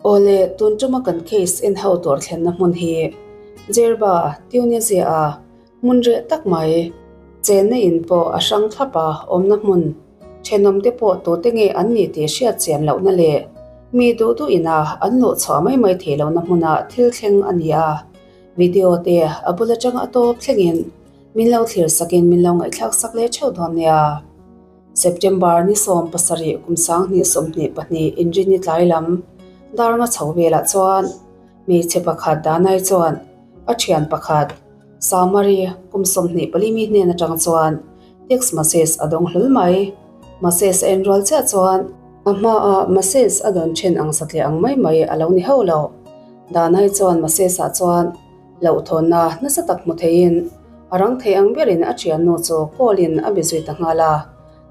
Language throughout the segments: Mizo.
Awle, tun tuma kan case en ho tur thlenna hmun hi Djerba, Tunisia-a hmun reh tak mai, chenna in pawh a hrang thlap a awmna hmun, thenawmte pawh tute nge an ni tih hriat chian lohna leh mi duh duh ina an luh chhuah mai mai theih lohna hmuna thil thleng a ni a. Video te a bul atanga a tawp thlengin min lo thlir sakin min lo ngaihthlak sak leh theuh dawn nia. September ni 17 kum 2022 inrini tlai lam dar nga chho velah chuan hmeichhe pakhat Danai chuan a thian pakhat Samari kum 24 mi hnen atang chuan text message a dawng hlul mai. Message a en rual chiah chuan a hmaah message a dawn then ang satliah ang mai mai a lo ni hauh lo. Danai chuan message ah chuan Hlauhthawnna nasa tak hmu theiin a rang thei ang berin a thiannu chu call in a be zui ta nghal a.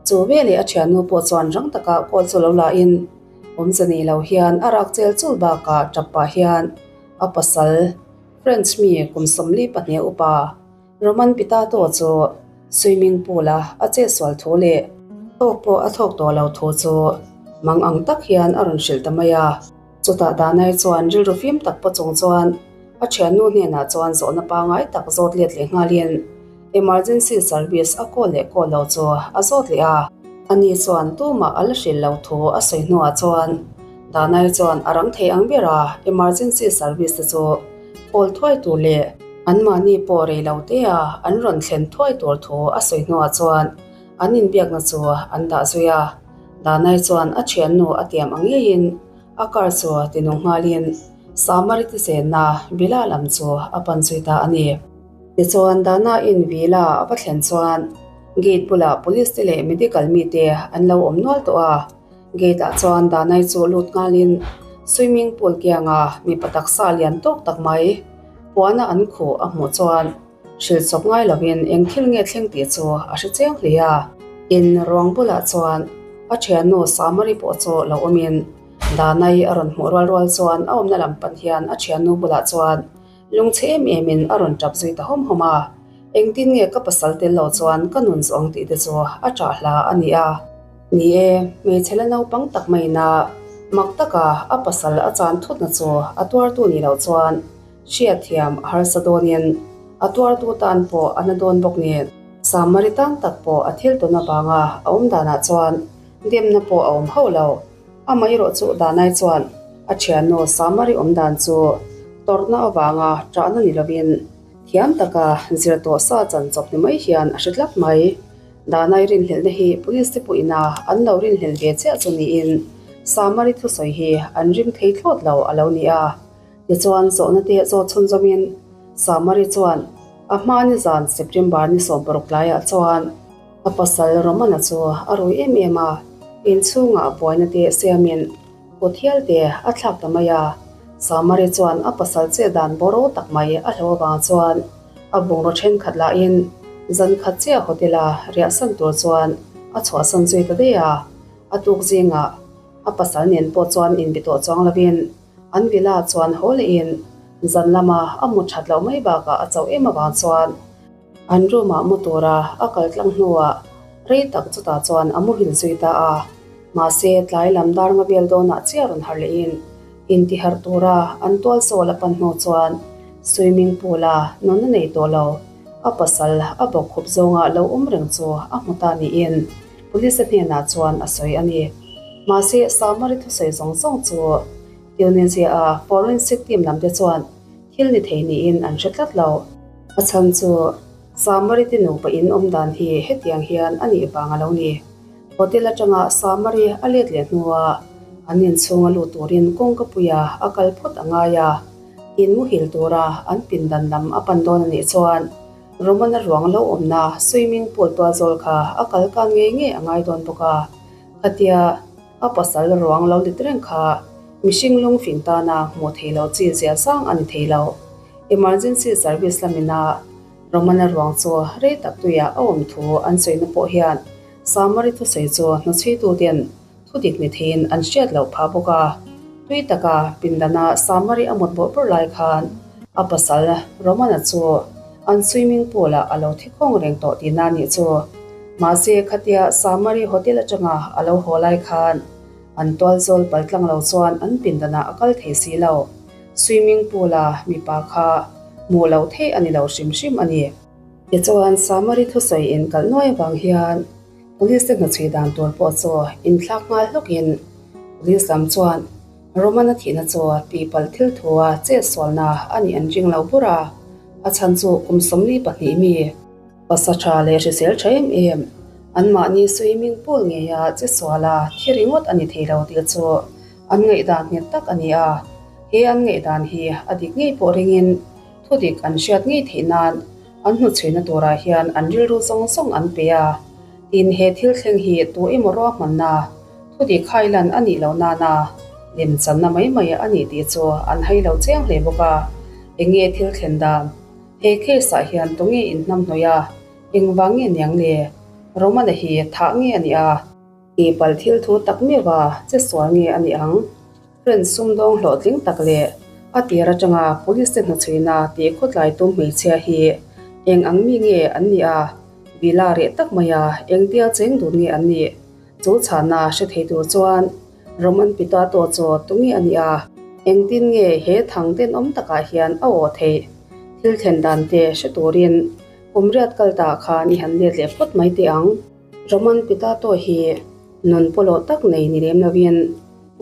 Chu veleh a thiannu pawh chuan rang taka call chu lo la in awmze nei lo hian a rak chel chul bakah tap pah hian a pasal French mi kum 42 upa Roman Pitato chu swimming pool a a chetsual thu leh thawk pawh a thawk tawh lo thu chu mang ang tak hian a rawn hrilh ta mai a. Chutah Danai chuan rilru fim tak paw chung chuan a thiannu hnenah chuan zawhna pangngai tak zawt let leh nghalin emergency service a call leh call lo chu a zawt leh a. Ani chuan tumah a la hrilh lo thu a sawi hnuah chuan Danai chuan a rang thei ang ber a emergency service te chu call thuai tur leh anmahni pawh rei lo te a an rawn thlen thuai tur thu a sawi hnuah chuan an inbiakna chu an dah zui a. Danai chuan a thiannu a tiam ang ngeiin a car chu ti nung nghalin Samari ti chenna Villa lam chu a pan zui ta a ni. Tichuan Dana-in Villa a va thlen chuan gate bulah police te leh medical mite an lo awm nual tawh a. Gate ah chuan Danai chu lut nghalin swimming pool kianga mipa taksa lian tawk tak mai puana an khuh a hmuh chuan Hrilh chawp ngai lovin eng thil nge thleng tih chu a hre chiang hle a. In ruang bulah chuan a thiannu Samari pawh chu lo awmin Danai a rawn hmuh rual rual chuan a awmna lam pan hian a thiannu bulah chuan lungchhe em emin a rawn tap zui ta hawm hawm a. Engtin nge ka pasal tel lo chuan ka nun zawng tih te chu a ṭah hla a ni a. Ni e, hmeichhe la naupang tak maina mak taka a pasal a chan thutna chu a tuartu ni lo chuan Hriatthiam a harsa dawnin a tuartu tan pawh a na dawn bawk nen. Samari tan tak pawh a thil tawn avanga a awm danah chuan demna pawh a awm hauh lo. Amaherawh chu Danai chuan a thiannu Samari awm dan chu tawrhna avanga ṭahna ni lovin thiam taka zir tawh sa chan chawp ni mai hian a hre tlat mai. Danai rinhlelhna hi police te pawhin a an lo rinhlelh ve chiah chu niin Samari thusawi hi an ring thei thlawt lo a lo ni a. Tichuan, zawhna te zawt chhunzawmin Samari chuan a hma nizan September ni 16 tlaiah chuan a pasal Romana chu a rui em em a, inchhungah buaina te siamin kut hial te a thlak ta mai a. Samari chuan a pasal chet dan bawro tak mai a hlo avang chuan a bungraw thenkhat lahin zan khat chiah hotel-a riahsan tur chuan a chhuahsan zui ta daih a, a tuk zingah a pasal nen pawh chuan inbi tawh chuang lovin An villa chuan haw lehin zan lama a mu that loh mai bakah a chauh em avang chuan an room ah mu tura a kal tlang hnuah rei tak chutah chuan a muhil zui ta a. Mahse tlai lam dar nga vel dawnah chiah rawn harh lehin intiharh tura an tual sawl a pan hnu chuan swimming pool a nunna nei tawh lo a pasal a bawk khup zawnga lo awm reng chu a hmu ta niin Police hnenah chuan a sawi a ni. Mahse, Samari thusawi zawng zawng chu Tunisia-a forensic team lamte chuan thil ni thei niin an hre tlat lo. A chhan chu Samari te nupa in awm dan hi hetiang hian a nih vang a lo ni. Hotel atanga Samari a let leh hnua an inchhunga lut turin kawngkapuia a kal phawt a ngai a, in muhil tura an pindan lam a pan dawn a nih chuan Romana ruang lo awmna swimming pool tual zawl kha a kal kan ngei ngei a ngai dawn bawk a, khatia a pasal ruang lo lit reng kha mihring lungfing tana hmuh thei lo chi zia sang a ni thei lo. Emergency service lamina Romana ruang chu rei tak tuiah a awm thu an sawina pawh hian Samari thusawi chu hnuchhuituten Thu dik ni theiin an hriat loh phah bawk a, tui taka pindana Samari a mut bawrh bawrh lai khan a pasal Romana chu an swimming pool ah a lo thi khawng reng tawh tihna a nih chu. Mahse khatia Samari hotel atanga a lo haw lai khan An tualzawl paltlang lo chuan an pindanah a kal thei si lo. Swimming pool-a mipa kha hmuh loh theih a ni lo hrim hrim a ni. Tichuan, Samari thusawi in kalh nuai avang hian Police te hnuchhui dan tur pawh chu inthlak nghal hlawkin Police lam chuan Roman-a thihna chu tihpalh thil thua chetsualna a nih an ring lo bur a, a chhan chu kum 42 mi, pasa tha leh hrisel tha em em, anmahni swimming pool ngeia chetsuala thi ringawt a ni thei lo tih chu an ngaihdan nghet tak a ni a. He an ngaihdan hi a dik ngei pawh ringin thudik an hriat ngei theih nan an hnuchhuina turah hian an rilru zawng zawng an pe a. Tin, he thil thleng hi tu emaw ruahmanna thudik hailan a nih loh nana lemchanna mai mai a nih tih chu an hai lo chiang hle bawk a. Eng nge thil thlen dan? He case ah hian tu nge inhnamhnawih a? Engvang nge niang le? Romana hi thah nge a nih a? Tihpalh thil thu tak meuh a che sual nge a nih ang? French sumdawng hlawhtling tak leh a tir atanga police te hnuchhuina tih khawtlai tum hmeichhia hi eng ang mi nge an nih a, villa reh tak maia engtia cheng dun nge an nih? Chu chhana hre thei tur chuan Roman Pitato chu tunge a nih a, engtin nge he thang tenawm takah hian a aw theih? Thil thlen dan te hre turin kum riat kal ta khan i han let leh phawt mai teh ang. Roman Pitato hi nun pawlawh tak nei ni lem lovin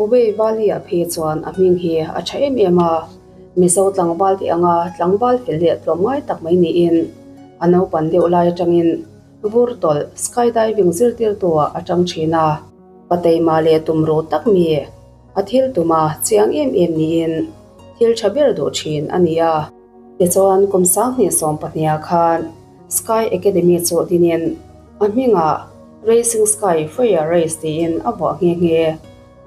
Ubei Valley-ah phei chuan a hming hi a tha em em a, Mizo tlangval tih anga tlangval fel leh tlawmngai tak mai niin a naupan deuh lai atangin vur tawlh skydiving zirtirtu-ah a tang thin a. Pa teima leh tumruh tak mi a thil tuma chiang em em niin thil tha ber duh thin a ni a. Tichuan kum 2012 khan Sky Academy chu dinin a hmingah Racing Sky Fire Race tiin a vuah nghe nghe.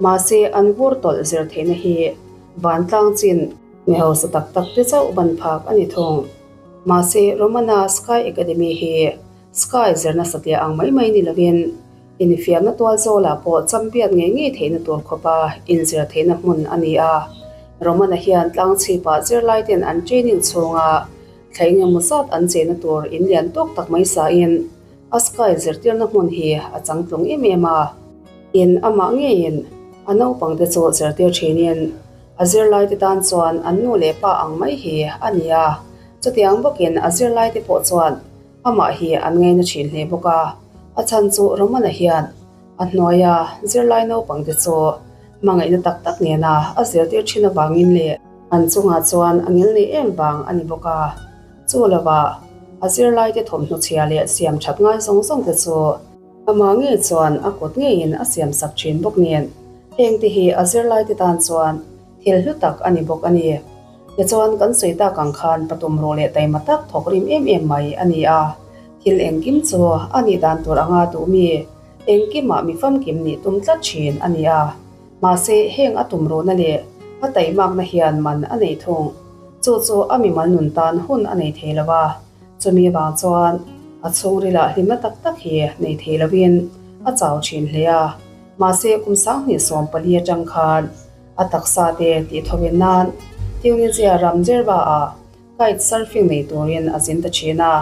Mahse an vur tawlh zir theihna hi vantlang chin mi hausa tak tak te chauh ban phak a ni thung. Mahse Romana Sky Academy hi Sky zirna satliah ang mai mai ni lovin infiamna tual zawlah pawh champion ngei ngei theihna tur khawpa inzir theihna hmun a ni a. Romana hian tlangchhipah zirlaiten an training chhunga thla engemaw zat an chehna tur in lian tawk tak mai sain a Sky zirtirna hmun hi a changtlung em em a. In amah ngeiin a naupangte chu zirtir thinin a zirlaite tan chuan an nu leh pa ang mai hi a ni a, chutiang bawkin a zirlaite pawh chuan amah hi an ngaina thin hle bawk a. A chhan chu Romana hian a hnuaia zirlai naupangte chu hmangaihna tak tak nena a zirtir thin avangin leh an chungah chuan a ngilneih em vang a ni bawk a. Chu lovah a zirlaite thawmhnaw chhia leh siam that ngai zawng zawng te chu amah ngei chuan a kut ngeiin a siam sak thin bawk nen heng te hi a zirlaite tan chuan thil hlu tak a ni bawk a ni. Tichuan kan sawi tak ang khan patum rawh leh taima tak thawk rim em em mai a ni a, thil engkim chu a nih dan tur anga duh mi engkimah mi famkim nih tum tlat thin a ni a. Mahse heng a tum ruhna leh a taimakna hian man a nei thung. Chu chu a mimal nun tan hun a nei thei lo a, chumi vang chuan a chhungrilah hlimna tak tak hi nei thei lovin a chau thin hle a. Mahse kum 2014 atang khan a taksa te tih thawin nan Tunisia ram Djerba ah kite surfing nei turin a zin ta thin a,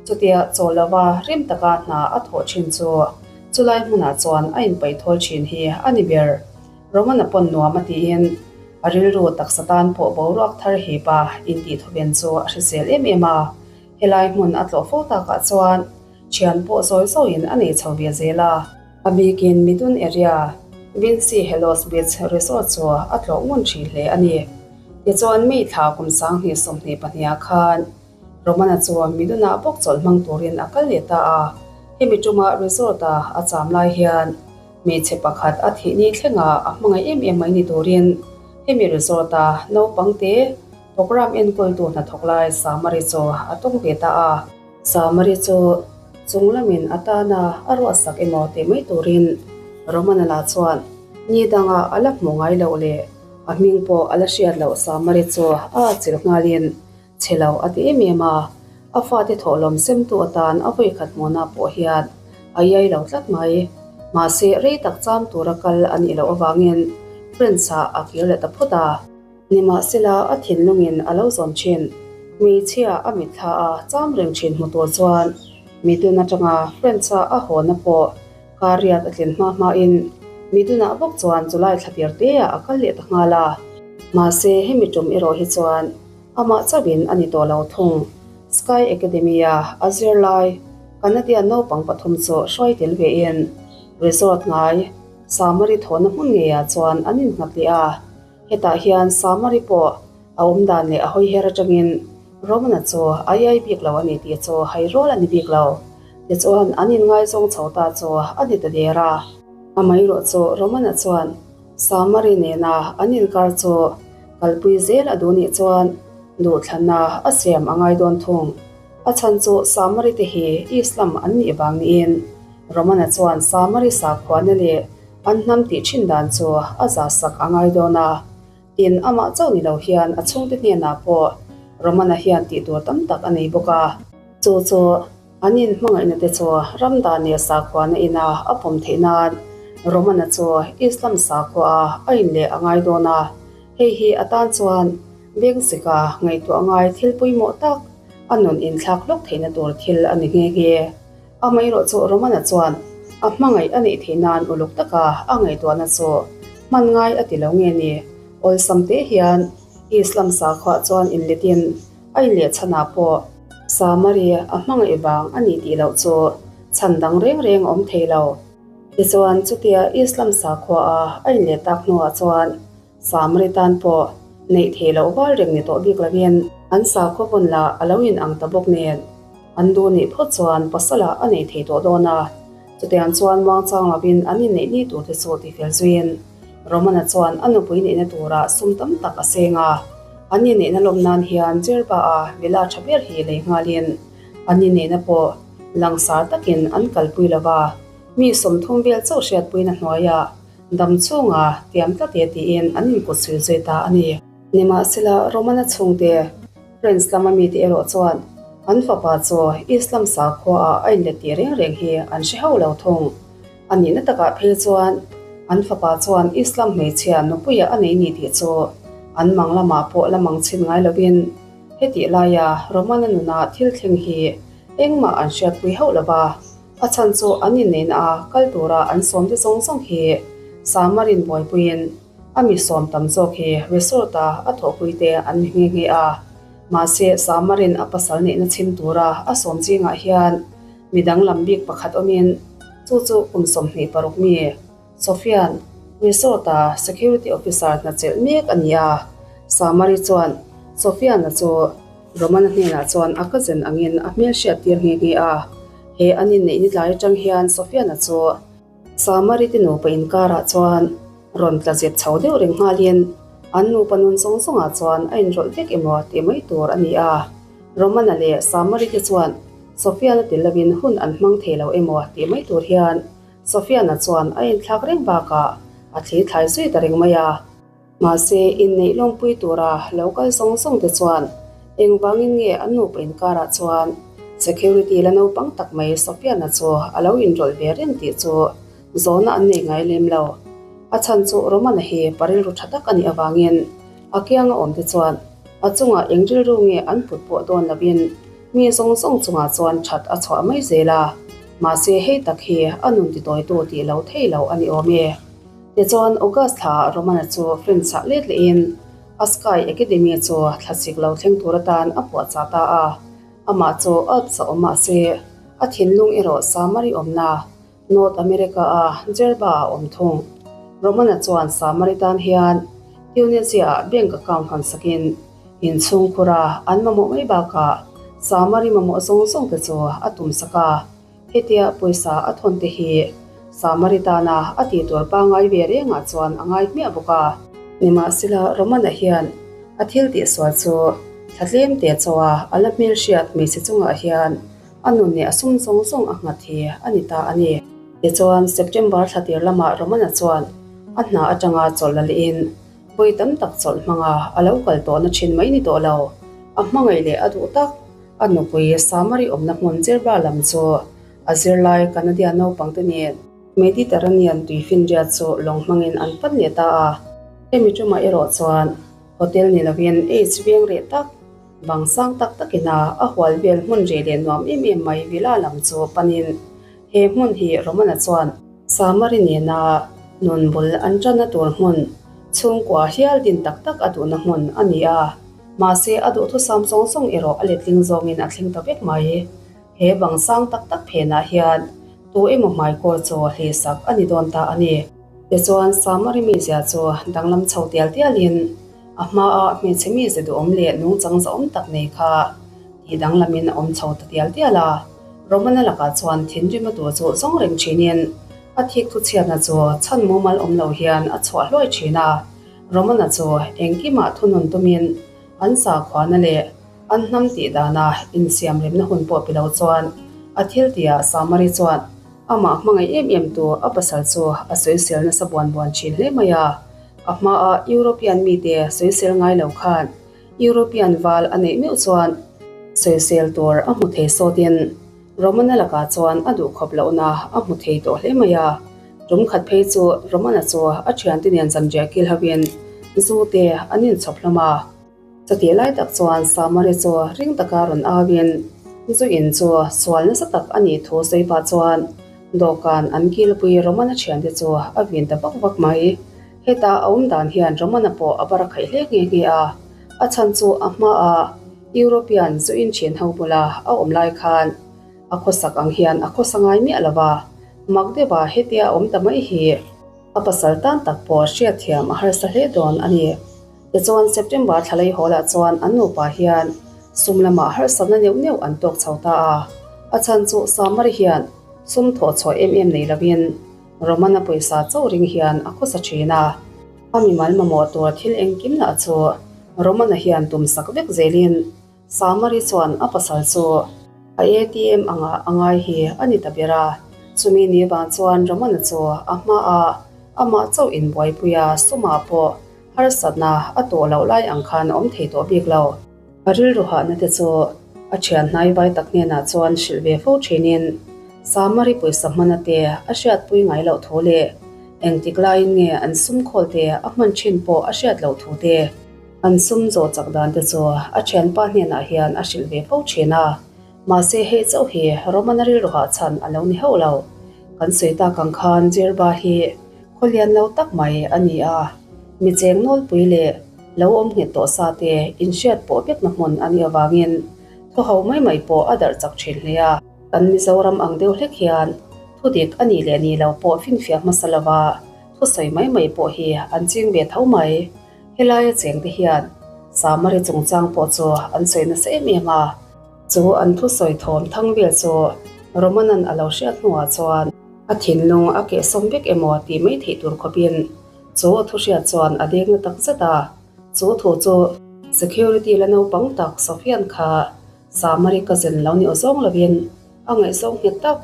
chutia chawl lova rim taka hna a thawh thin chu chulai hmunah chuan a inpaih thawl thin hi a ni ber. Romana pawn nuam a tiin a rilru taksa tan pawh boruak thar hipa intih thawven chu a hrisel em em a, helai hmun a tlawh fo takah chuan thian pawh zawi zawiin a nei chho ve zel a. A bikin Midun area Vinci Helos Beach Resort chu a tlawh ngun thin hle a ni. Tichuan May thla kum 2022 khan Romana chu Midunah bawk chawlh hmang turin a kal leh ta a, hemi tuma resort-a a cham lai hian hmeichhe pakhat a thih ni thlenga a hmangaih em em mai ni turin hemi resort-a naupangte program enkawltu hnathawk lai Samari chu a tawng ve ta a. Samari chu chung lamin a tana a ruahsak emaw tih mai turin Romana lah chuan ni danga a la hmu ngai loh leh a hming pawh a la hriat loh Samari chu a atchilh nghalin chhe lo a ti em em a, a fate thawhlawm semtu atan a vawikhat hmuhna pawh hian a iai lo tlat mai. Mahse rei tak cham tura kal a nih loh avangin Friends-ah a kir leh ta phawt a. Nimahsela a thinlungin a lo zawm thin. Hmeichhia a mitthla a cham reng thin hmu tur chuan midun atanga Friends-a a hawnna pawh kar riat a tlin hma hmain. Midunah bawk chuan July thla tir teah a kal leh ta nghal a. Mahse, hemi tum erawh hi chuan amah chauhin a ni tawh lo thung. Sky Academy-a a zirlai Canadian naupang pathum chu hruai tel vein resort ngai Samari thawhna hmun ngeiah chuan an innghat leh a. Hetah hian Samari pawh a awm dan leh a hawiher atangin Romana chu a iai bik lo a ni tih chu hai rual a ni bik lo. Tichuan an inngaizawng chho ta chu a ni ta der a. Amaherawh chu Romana chuan Samari nena an inkar chu kalpui zel a duh nih chuan duhthlanna a siam a ngai dawn thung. A chhan chu Samari te hi Islam an nih vang niin Romana chuan Samari sakhuana leh an hnam tih thin dan chu a zah sak a ngai dawn a. Tin, amah chauh ni lo hian a chhungte hnenah pawh Romana hian tih tur tam tak a nei bawk a. Chu chu an inhmangaihna te chu ram dan leh sakhuana ina a pawm theih nan Romana chu Islam sakhua a inleh a ngai dawn a. Hei hi a tan chuan bengchika ngaihtuah ngai thil pawimawh tak a nun inthlak hlawk theihna tur thil a ni nghe nghe. Amaherawh chu Romana chuan a hmangaih a neih theih nan uluk taka a ngaihtuahna chu hman ngai a ti lo nge ni? Awlsam te hian Islam sakhuah chuan inletin a inleh chhanah pawh Samari a hmangaih vang a ni tih loh chu chhan dang reng reng a awm thei lo. Tichuan chutia Islam sakhua a a inleh tak hnuah chuan Samari tan pawh neih theih loh val reng ni tawh bik lovin an sakhua vawn lah a lo in ang ta bawk nen an duh nih phawt chuan pasala a nei thei tawh dawn a. Chutiang chuan muangchang lovin an inneih ni tur te chu tifel zuiin Romana chuan a nupui neihna turah sum tam tak a seng a. An inneihna lawm nan hian Jerba-a villa tha ber hi lei nghalin an inneihna pawh langsar takin an kalpui lo va, mi 30 vel chauh hriatpuina hnuaiah dam chhunga tiam tlat e tiin an inkut suih zui ta a ni. Nimahsela, Romana chhungte French lama mite erawh chuan an fapa chu Islam sakhuaah a inlet tih reng reng hi an hre hauh lo thung. A nihna takah phei chuan an fapa chuan Islam hmeichhia nupuia a nei ni tih chu an mang lamah pawh la mang chhin ngai lovin hetih laia Romana nuna thil thleng hi engmah an hriatpui hauh lo va, a chhan chu an inneihna a kal tura an sawmte zawng zawng hi Samarin buaipuiin a mi sawm tam zawk hi resort-a a thawhpuite an ni nghe nghe a. Mahse, Samarin a pasal neihna chhim tura a sawm zingah hian Mi danglam bik pakhat awmin chu chu kum 26 mi Sofian Resort-a Security Officer hna chelh mek a ni a. Samari chuan Sofiana chu Romana hnenah chuan a cousin angin a hmel hriat tir nghe nghe a. He an inneih ni tlai atang hian Sofiana chu Samari te nupa inkarah chuan rawn tla zep chho deuh reng nghalin an nupa nun zawng zawngah chuan a inrawlh vek emaw tih mai tur a ni a. Romana leh Samari te chuan Sofiana tel lovin hun an hmang thei lo emaw tih mai tur hian Sofiana chuan a inthlak reng bakah a thli thlai zui ta reng mai a. Mahse, inneih lawmpui tura lo kal zawng zawng te chuan engvangin nge an nupa inkarah chuan security la naupang tak mai Sofiana chu a lo inrawlh ve reng tih chu zawhna an nei ngai lem lo. A chhan chu Romana hi pa rilru tha tak a nih avangin a kianga awm te chuan a chungah eng rilru nge an put pawh dawn lovin Mi zawng zawng chungah chuan that a chhuah mai zel a, mahse hei tak hi a nun titawitu tih lo thei lo a ni awm e. Tichuan August thlaah Romana chu French-ah let lehin a Sky Academy chu thlasik lo thleng tur atan a puahchah ta a, amah chu Alps a awm mahse a thinlung erawh Samari awmna North America-a Jerba a awm thung. Romana chuan Samari tan hian Tunisia-ah bank account hawn sakin inchhungkhura an mamawh mai bakah Samari mamawh zawng zawng te chu a tum sak a. Hetia pawisa a thawn te hi Samari tana a tih tur pangngai ve rengah chuan a ngai hmiah bawk a. Nimahsela Romana hian a thil tihsual chu thla tlem te chauha a la hmelhriat hmeichhe chungah hian A nun leh a sum zawng zawng a nghat hi a ni ta a ni. Tichuan, September thla tir lamah Romana chuan a hna atanga chawlh la lehin vawi tam tak chawlh hmanga a lo kal tawhna thin mai ni tawh lo. A hmangaih leh a duh tak, a nupui Samari awmna hmun Jerba lam chu a zirlai Canadian naupangte nen Mediterranean tuifinriat chu lawng hmangin an pan leh ta a. Hemi tumah erawh chuan hotel ni lovin H veng reh tak, Vang sang tak takin a a hual vel hmun reh leh nuam em em mai villa lam chu panin he hmun hi Romana chuan Samari nena Nun bul an ṭanna tur hmun, chhungkua hial din tak tak a duhna hmun a ni a, mahse a duhthusam zawng zawng erawh a letling zawngin a thleng ta vek mai. He bang sang tak tak phenah hian tu emaw hmaikawl chu hlihsak a ni dawn ta a ni. Tichuan, Samari mizia chu danglam chho tial tialin a hmaa hmeichhe mize duhawm leh nungchang zahawm tak nei kha tih danglamin a awm chho ta tial tial a. Romana lakah chuan thinrim a tur chu zawng reng thinin a thik thuchhiatna chu chhan mumal awm lo hian a chhuah hluai thin a. Romana chu engkimah thunun tumin an sakhuana leh an hnam tih dana insiamremna hun pawh pe lo chuan a thil tihah Samari chuan amah hmangaih em em tu a pasal chu a sawisel nasa buan buan thin hle mai a. A hmaa European mite sawisel ngai lo khan European val a neih meuh chuan sawisel tur a hmu thei sawtin Romana lakah chuan a duh khawp lohna a hmu thei tawh hle mai a. Tum khat phei chu Romana chu a thiante nen zanriah kil hovin zu te an inchhawp hlawm a. Chutih lai tak chuan Samari chu ring taka rawn auin zu in chu sual nasa tak a nih thu sawi pah chuan dawhkan an kilpui Romana thiante chu a vin ta vak vak mai. Heta a awm dan hian Romana pawh a bar a khaih hle nghe nghe a, a chhan chu a hmaah European zu in thin ho bula a awm lai khan a khawsak ang hian a khawsa ngai miah lo va, mak deuha hetia a awm ta mai hi a pasal tan tak pawh hriatthiam a harsa hle dawn a ni. Tichuan September thla lei hawlah chuan an nupa hian sum lamah harsatna neuh neuh an tawk chho ta a, a chhan chu Samari hian sum thawhchhuah em em nei lovin Romana pawisa chauh ring hian a khawsa thin a, a mimal mamawh tur thil engkim lah chu Romana hian tum sak vek zelin Samari chuan a pasal chu a ATM anga a ngai hi a ni ta ber a. Chumi ni vang chuan Romana chu a hmaah amah chauh inbuaipui a, sumah pawh harsatna a tawh loh lai ang khan a awm thei tawh bik lo. A rilru hahna te chu a thian hnai vai tak hnenah chuan hrilh ve fo thinin Samari pawisa hmana te a hriatpui ngai loh thu leh engtik laiin nge an sum khawl te a hman thin pawh a hriat loh thu te, an sum zawh chak dan te chu a thianpa hnenah hian a hrilh ve fo thin a. Mahse hei chauh hi Romana rilru hah chhan a lo ni hauh lo. Kan sawi tak ang khan Djerba hi khaw lian lo tak mai a ni a, mi cheng nawlpui leh lo awm nghet tawh sa te inhriat pawh vekna hmun a nih avangin thaw ho mai mai pawh a darh chak thin hle a. Kan Mizoram ang deuh hlek hian thu dik a nih leh nih lo pawh finfiah hmasa lova thusawi mai mai pawh hi an ching ve tho mai. Helaia chengte hian Samari chungchang pawh chu an sawi nasa em em a. Chu an thusawi thawm thang vel chu Romanan a lo hriat hnuah chuan a thinlung a kehsawm vek emaw tih mai theih tur khawpin chu a thuhriat chuan a deng na tak zet a. Chu thu chu security la naupang tak Sofian kha Samari cousin lo ni awzawng lovin a ngaihzawng nghet tak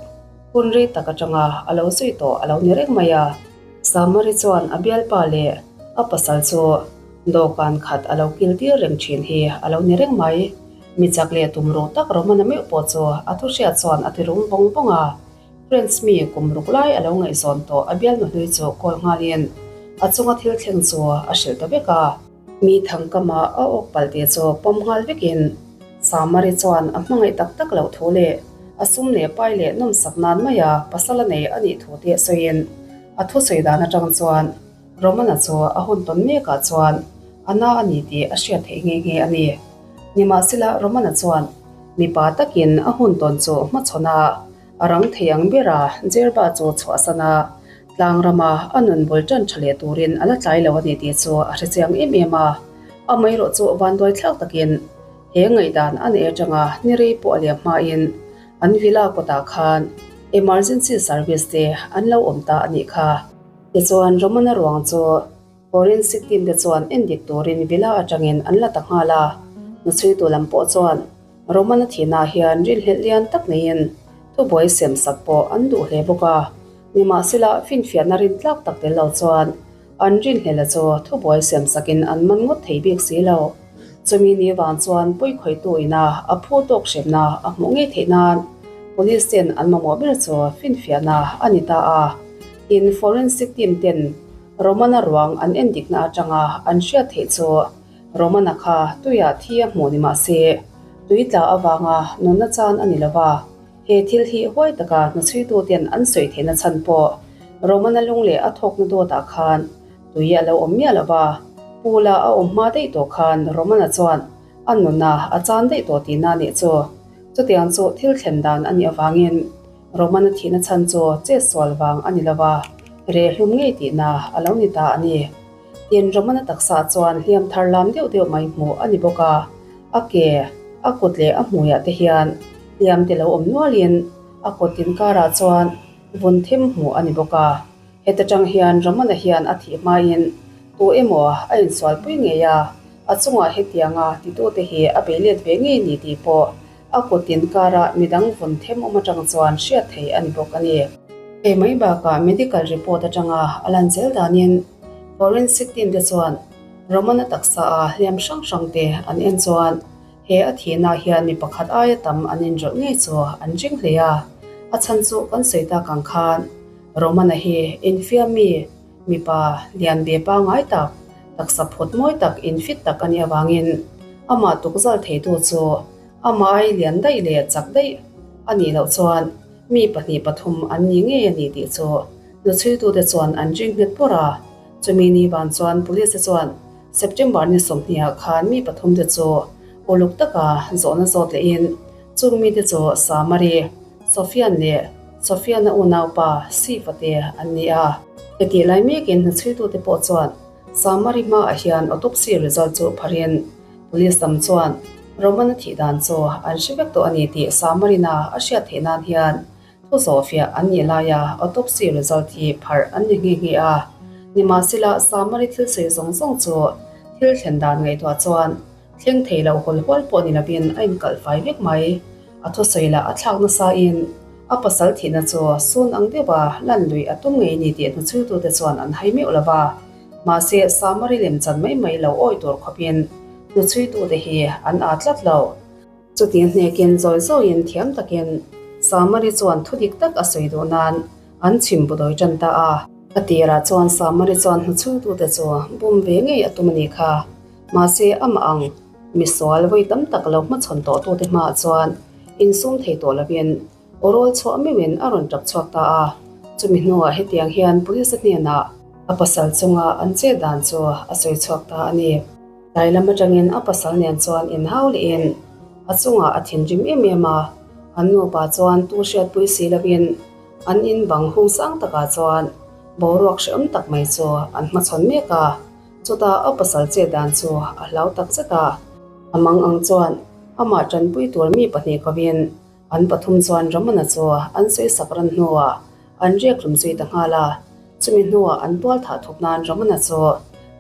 hun rei tak atanga a lo zui tawh a lo ni reng mai a. Samari chuan a bialpa leh a pasal chu dawhkan khat a lo kil tir reng thin hi a lo ni reng mai. Mi chak leh tum ruh tak Romana meuh pawh chu a thuhriat chuan a ti rum vawng vawng a. French mi kum ruk lai a lo ngaihzawn tawh a bialnu hlui chu call nghalin a chunga thil thleng chu a hrilh ta vek a. Mi thangkama a awk palh tih chu pawm nghal vekin Samari chuan a hmangaih tak tak loh thu leh a sum leh pai leh nawmsak nan maia pasal a nei a nih thu te sawiin a thusawi dan atang chuan Romana chu a hun tawn mekah chuan a na a ni tih a hriat theih nghe nghe a ni. Nimahsela Romana chuan mipa takin a hun tawn chu hmachhawn a, a rang thei ang bera Jerba chu chhuahsan a, tlang rama a nun bul tan tha leh turin a la tlai lo a ni tih chu a hrechiang em em a. Amaherawh chu vanduai thlak takin he ngaihdan a neih atanga ni rei pawh a liam hmain an villa kawtah khan emergency service te an lo awm ta a nih kha. Tichuan Romana ruang chu Forensic team te chuan endik turin villa atangin an la ta nghal a, hnuchhuitu lam pawh chuan Romana thihna hian rinhlelh lian tak neiin thubuai sem sak pawh an duh hle bawk a, nimahsela finfiahna rintlak tak tel lo chuan an rinhlelha chu thubuai sem sakin an man ngawt thei bik si lo. Chumi ni vang chuan pawikhawihtu ina a phu tawk hremna a hmuh ngei theih nan Police ten an mamawh ber chu finfiahna a ni ta a, tin forensic team ten Romana ruang an endikna atanga an hriat theih chu Romana kha tuiah thi a hmuh ni mah se, tui tla avanga nunna chan a ni lo va, he thil hi huai taka hnuchhuituten an sawi theihna chhan pawh. Romana lung leh a thawkna dawtah khan tui a lo awm miah lo va, pool-a a awm hma daih tawh khan Romana chuan a nuna a chan daih tawh tihna a nih chu. Chutiang chu thil thlen dan a nih avangin Romana thihna chhan chu chetsual vang a ni lo va, reh hlum ngei tihna a lo ni ta a ni. Tin, Romana taksa chuan hliam thar lam deuh deuh mai hmuh a ni bawk a, a ke, a kut leh a hmuiah te hian hliam te lo awm nualin a kut tinkarah chuan vun them hmuh a ni bawk a. Heta tang hian Ramana hian a thih hmain tu emaw a insualpui ngei a, a chungah hetianga titute hi a bei let ve ngei ni tih pawh a kut inkara midang vun them awm atang chuan hriat theih a ni bawk a ni. Hei mai bakah medical report atanga a lan zel danin forensic team te chuan Ramana taksa a hliam hrang hrang te an en chuan He a thihna hian mi pakhat aia tam an inrawlh ngei chu an ring hle a, a chhan chu kan sawi tak ang khan Romana hi infiam mi, mipa lian ve pangngai tak, taksa phut mawi tak infit tak a nih avangin amah tukzal theitu chu amah ai lian daih leh chak daih a nih loh chuan mi pahnih pathum an ni ngei a ni tih chu hnuchhuitute chuan an ring nghet pawrh a, chumi ni van chuan police te chuan September ni sawmhnih ah khan mi pathum te chu uluk taka zawhna zawt lehin chung mite chu Samari, Sofian leh Sofiana unaupa Sifa te an ni a. Hetih lai mekin hnuchhuitute pawh chuan Samari hmaah hian autopsy result chu pharin Police lam chuan Romana thih dan chu an hre vek tawh a ni tih Samarina a hriat theih nan hian Thu zawhfiah an nih laia autopsy result hi pharh an ni nghe nghe a, nimahsela Samari thil sawi zawng zawng chu thil thlen dan ngaihtuah chuan thleng thei lo hawl hual pawh ni lovin a inkalh fai vek mai. A thusawi lah a thlak nasain a pasal thihna chu sun ang deuha lan luih a tum ngei ni tih hnuchhuitute chuan an hai meuh lo va, mahse Samari lemchan mai mai lo awih tur khawpin hnuchhuitute hi an aa tlat lo. Chuti hnekin zawi zawiin thiam takin Samari chuan thu dik tak a sawi duh nan an chhim budawi tan ta a. A tirah chuan Samari chuan hnuchhungtute chu bum ve ngei a tum a nih kha. Mahse amah ang misual vawi tam tak lo hmachhawn tawhtute hmaah chuan insum thei tawh lovin Aw rawl chhuah meuhin a rawn tap chhuak ta a, chumi hnuah hetiang hian police hnenah a pasal chunga an chet dan chu a sawi chhuak ta a ni. Tlai lam atangin a pasal nen chuan inhau lehin a chungah a thinrim em em a, an nupa chuan tu hriatpui si lovin an in bang hung sang takah chuan boruak hrehawm tak mai chu an hmachhawn mek a, chutah a pasal chet dan chu a hlau tak zet a. A mang ang chuan amah tanpui tur mi pahnih kovin An pathum chuan Ramana chu an sawi sak ran hnuah an riak hlum zui ta nghal a, chumi hnuah an tual thah thup nan Ramana chu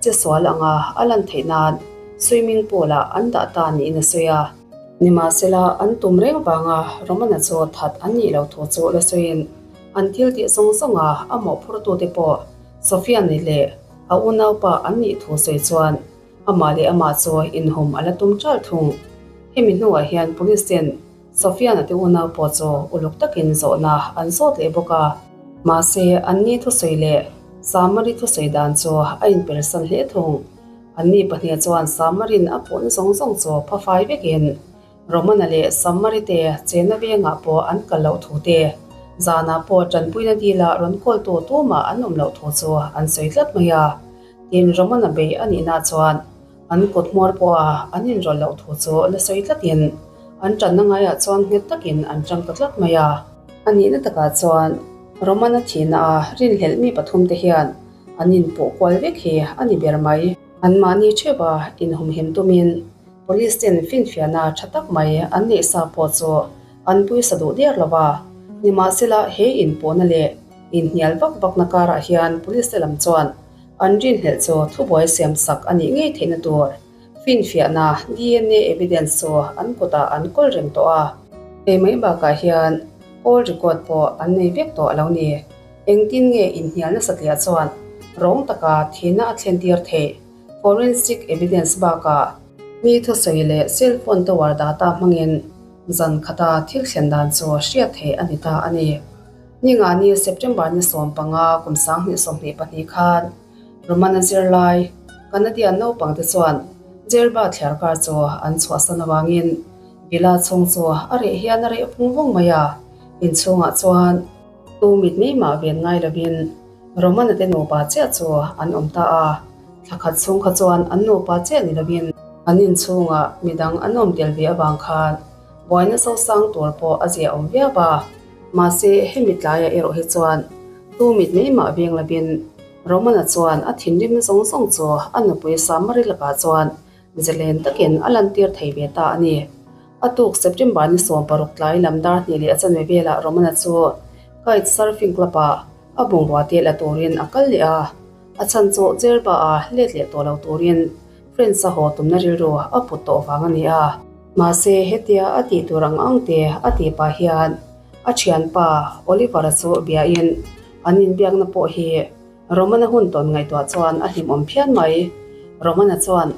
che sual anga a lan theih nan swimming pool ah an dah ta niin a sawi a. Nimahsela, an tum reng vanga Ramana chu that an nih loh thu chu la sawiin an thil tih zawng zawnga a mawhphurtute pawh Sofiani leh a unaupa an nih thu sawi chuan Amah leh amah chu inhawm a la tum ṭalh thung. Hemi hnuah hian Police ten Sofiana te unau pawh chu uluk takin zawhna an zawt leh bawk a. Mahse, anni thusawi leh Samari thusawi dan chu a inpersan hle thung. Anni pahnih chuan Samarin a puhna zawng zawng chu phafai vekin Romana leh Samari te chena vengah pawh an kal loh thu te, zanah pawh ṭanpuina dila rawn kawltu tumah an awm loh thu chu an sawi tlat mai a. Tin, Romana bei a nihna chuan an kut hmuar pawha an inrawlh loh thu chu la sawi tlatin an ṭanna ngaiah chuan nghet takin an ṭang ta tlat mai a. A nihna takah chuan Romana thihna a rinhlelh mi pathumte hian an inpuh kual vek hi a ni ber mai. Anmahni ṭheuha inhumhim tumin Police ten finfiahna tha tak mai an neih sa pawh chu an pawisa duh der lo va, nimahsela he inpawhna leh inhnial vak vakna karah hian police te lam chuan an rinhlelh chu thubuai siam sak a nih ngei theihna tur finfiahna DNA evidence chu an kutah an kawl reng tawh a. Hei mai bakah hian call record pawh an nei vek tawh a lo ni. Engtin nge inhnial nasa tliah chuan rawng taka thihna a thlen tir theih? Forensic evidence bakah mi thusawi leh cell phone tower data hmangin zan khata thil thlen dan chu hriat theih a ni ta a ni. Ninga ni September ni 15 kum 2022 khan Romana zirlai Canadian naupangte chuan Djerba thliarkar chu an chhuahsan avangin villa chhung chu a reh hian a reh vung vung mai a, inchhungah chuan tu mit mai mah ven ngai lovin. Romana te nupa chiah chu an awm ta a, thla khat chhung kha chuan an nupa chiah ni lovin an inchhungah midang an awm tel ve avang khan buaina sosang tur pawh a zia awm viau a. Mahse, hemi tlaiah erawh hi chuan tu mit mai mah veng lovin Romana chuan a thinrimna zawng zawng chu a nupui Samari lakah chuan zalen takin a lantir thei ve ta a ni. A tuk September ni 16 tlai lam dar hnih leh a chanve velah Romana chu Kite Surfing Club-ah a bungrua te la turin a kal leh a, a chhan chu Djerba-a let leh tawh lo turin Friends-a haw tumna rilru a put tawh vang a ni a. Mahse, hetia a tih tur ang ang te a tih pah hian a thianpa Oliver-a chu biain an inbiakna pawh hi Romana hun tawn ngaihtuah chuan a hlimawm phian mai. Romana chuan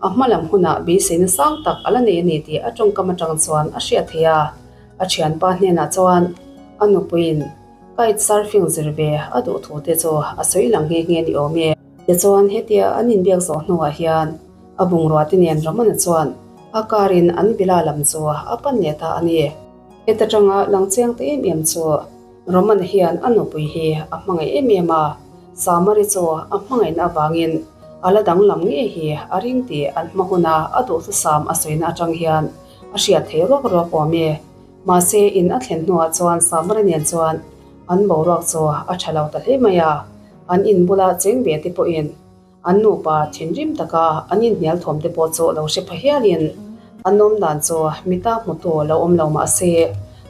a hma lam hunah beiseina sang tak a la nei a ni tih a tawngkam atang chuan a hriat theih a. A thianpa hnenah chuan a nupuiin kite surfing zir ve a duh thu te chu a sawi lang nghe nghe ni awm e. Tichuan hetia an inbiak zawh hnuah hian a bungrua te nen Romana chuan a car in an villa lam chu a pan leh ta a ni. Heta tanga lang chiang ta em em chu Romana hian a nupui hi a hmangaih em em a, Samari chu a hmangaihna avangin a la danglam ngei hi a ring tih an hma huna a duhthusam a sawina atang hian a hriat thei ruak ruak awm e. Mahse in a thlen hnuah chuan Samari nen chuan an boruak chu a tha lo ta hle mai a, an in bula cheng ve te pawhin An nupa thinrim taka an inhnial thawm te pawh chu lo hre pha hialin an awm dan chu mita hmutu lo awm lo mah se,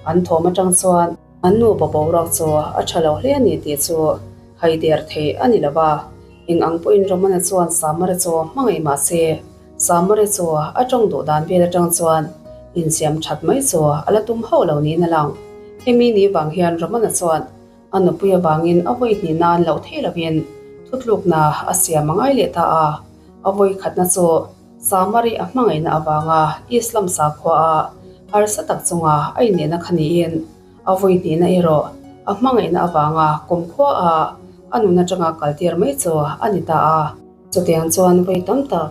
an thawm atang chuan an nupa boruak chu a tha lo hle a ni tih chu hai der theih a ni lo va. Eng ang pawhin Ramana chuan Samara chu hmangaih mah se, Samara chu a tawng duh dan vel atang chuan insiam that mai chu a la tum hauh lo niin a lang. Hemi ni vang hian Ramana chuan A nupui avangin a vawi hnih nan loh thei lovin thutlukna a siam a ngai leh ta a. A vawi khatna chu Samari a hmangaihna avanga Islam sakhuaah harsa tak chunga a innehna kha niin a vawi hnihna erawh a hmangaihna avanga kumkhuaah a nun atanga kaltir mai chu a ni ta a. Chutiang chuan vawi tam tak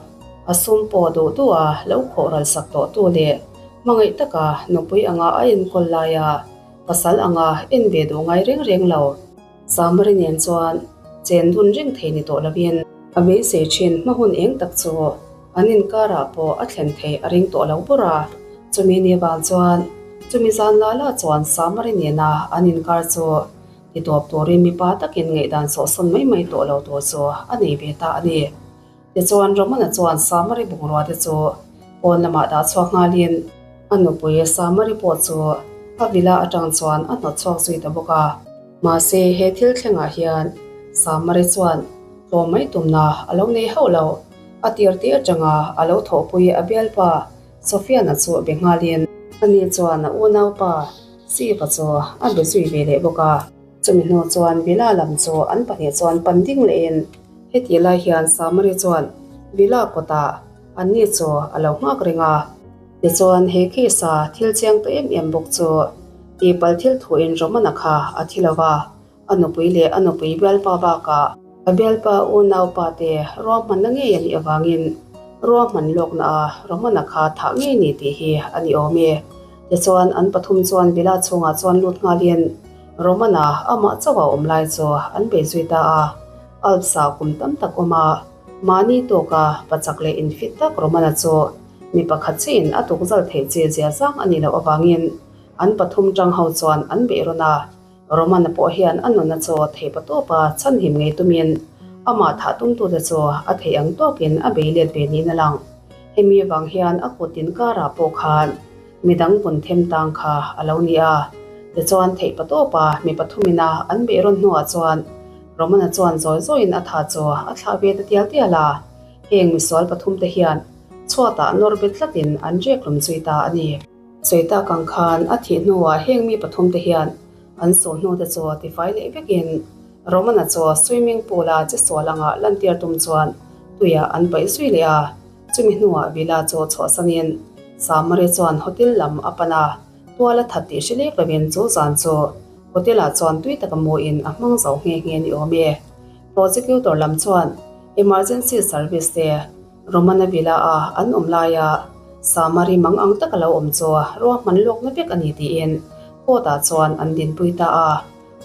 a sum pawh duh duha lo khawh ralsak tawhtu leh hmangaih taka nupui anga a enkawl laia Pasal anga en ve duh ngai reng reng lo. Samari nen chuan chen dun reng thei ni tawh lovin a beisei thin hma hun eng tak chu an inkarah pawh a thlen theih a ring tawh lo bawr a. Chumi ni vang chuan chumi zan la la chuan Samari nena an inkar chu ti tawp turin mipa takin ngaihdan sawhsawn mai mai tawh lo tur chu a nei ve ta a ni. Tichuan Ramana chuan Samari bungrua te chu pawn lamah dah chhuak nghalin a nupui Samari pawh chu a villa atang chuan a hnawt chhuak zui ta bawk a. Mahse he thil thlengah hian Samari chuan tlawm mai tumna a lo nei hauh lo. A tir tih atanga a lo thawhpui a bialpa Sofiana chu be nghalin ani chuan a unaupa Siva chu a be zui ve leh bawk a. Chumi hnu chuan villa lam chu an pahnih chuan pan ding lehin Hetih lai hian Samari chuan Villa kawtah anni chu a lo nghak reng a. Tichuan he case a thil chiang ta em em bawk chu tihpalh thil thuin Romana kha a thi lo va, a nupui leh a nupui bialpa bakah a bialpa unaupa te ruahmanna ngei a nih avangin ruahman lawkna a Romana kha thah ngei ni tih hi a ni awm e. Tichuan an pathum chuan Villa chhungah chuan lut nghalin Romana amah chauh a awm lai chu an bei zui ta a. Alps-ah kum tam tak awm a, mahni tawka pachak leh infit tak Romana chu mi pakhat chiin a tukzal theih chi zia zang a nih loh avangin an pathum tang ho chuan an beih rawn a. Romana pawh hian a nunna chu theihpa tawpa chhanhim ngei tumin amah thah tumtute chu a theih ang tawkin a bei let ve niin a lang. Hemi avang hian a kut inkarah pawh khan Midang vun them tang kha a lo ni a, tichuan theihpa tawpa mi pathumina an beih rawn hnuah chuan Romana chuan zawi zawiin a tha chu a thlah ve ta tial tial a, heng misual pathumte hian chhuatah nawr bet tlatin an riak hlum zui ta a ni. Sawi tak ang khan a thih hnuah heng mi pathumte hian an suh hnute chu tifai leh vekin Romana chu swimming pool-a che sual anga lantir tum chuan tuiah an paih zui leh a. Chumi hnuah Villa chu chhuahsanin Samari chuan hotel lam a pan a, tual a that tih hre lek lovin chu zan chu hotel-ah chuan tui taka muin a hmang zo nghe nghe ni awm e. Prosecutor lam chuan emergency service te Romana Villa-a an awm laia Samari mang ang taka lo awm chu ruahman lawkna vek a ni tiin court-ah chuan an dinpui ta a.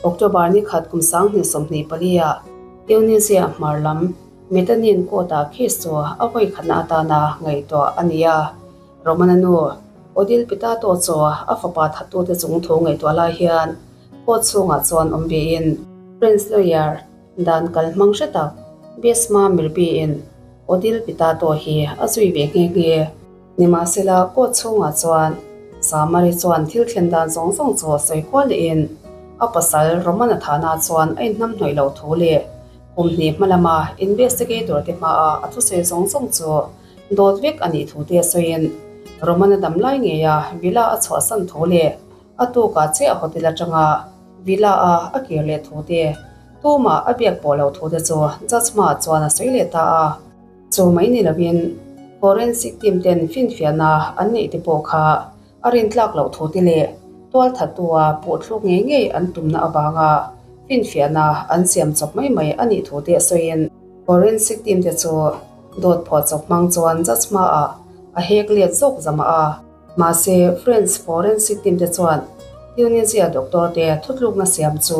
October ni khat kum 2024 ah Tunisia hmar lam Metanin court-ah case chu a vawi khatna atana ngaihtuah a ni a. Romana nu Odile Pitato chu a fapa thattute chung thu ngaihtuah lai hian court chhungah chuan awm vein French lawyer dan kal hmang hre tak Besma Mirbi-in Odile Pitato hi a zui ve nghe nghe. Nimahsela court chhungah chuan Samari chuan thil thlen dan zawng zawng chu sawi kual lehin a pasal Romana thahna chuan a inhnamhnawih loh thu leh Kum hnih hma lama investigator te hmaah a thusawi zawng zawng chu dawt vek a nih thu te a sawiin Roman a dam lai ngeia villa a chhuahsan thu leh a tukah chiah hotel atanga villa a a kir leh thu te tumah a biak pawh loh thu te chu judge hmaah chuan a sawi leh ta a. Chu mai ni lovin forensic team ten finfiahna an neih te pawh kha A rintlak loh thu te leh tualthattua puhthluk ngei ngei an tumna avanga finfiahna an siam chawp mai mai a nih thu te a sawiin forensic team te chu dawt phuah chawp hmang chuan judge hmaah a hek let zawk zam a. Mahse, French forensic team te chuan Tunisia doctor te thutlukna siam chu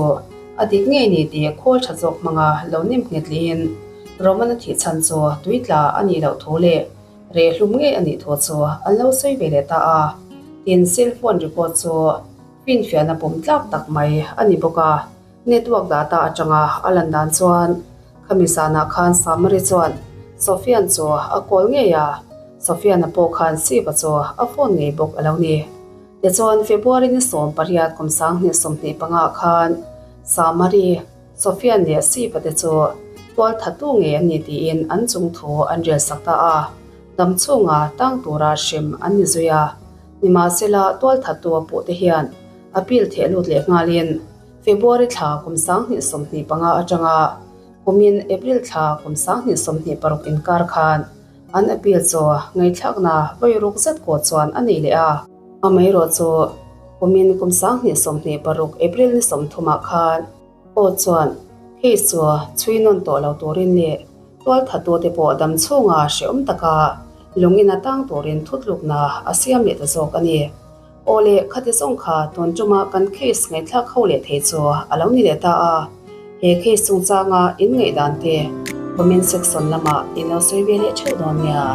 a dik ngei ni tih khawl tha zawk hmanga lo nem nghet liin Roman-a thih chhan chu tui tla a nih loh thu leh Rehhlum ngei a nih thu chu an lo sawi ve leh ta a, tin cell phone record chu finfiahna pawm tlak tak mai a ni bawk a. Network data atanga a lan dan chuan khami zanah khan Samari chuan Sofian chu a call ngei a, Sofiana pawh khan Siva chu a phone ngei bawk a lo ni. Tichuan February ni 18 kum 2025 ah khan Samari, Sofian leh Siva te chu tual thatu ngei an ni tiin an chung thu an rel sak ta a, dam chhunga tang tura hrem an ni zui a. Nimahsela tual thatu a puh te hian appeal theh lut leh nghalin February thla kum 2025 atanga kumin April thla kum 2026 inkar khan an appeal chu ngaihthlakna vawi ruk zet kawh chuan a nei leh a. Amaherawhchu kumin kum 2026 April ni 30 ah khan Aw chuan, Case chu chhui nawn tawh lo turin leh tualthatute pawh dam chhunga hrehawm taka lung in a tang turin thutlukna a siam leh ta zawk a ni. Aw le, khati zawng kha tun tuma kan case ngaihthlak ho leh thei chu a lo ni leh ta a. He case chungchanga in ngaihdan te comment section lamah in lo sawi ve leh theuh dawn nia.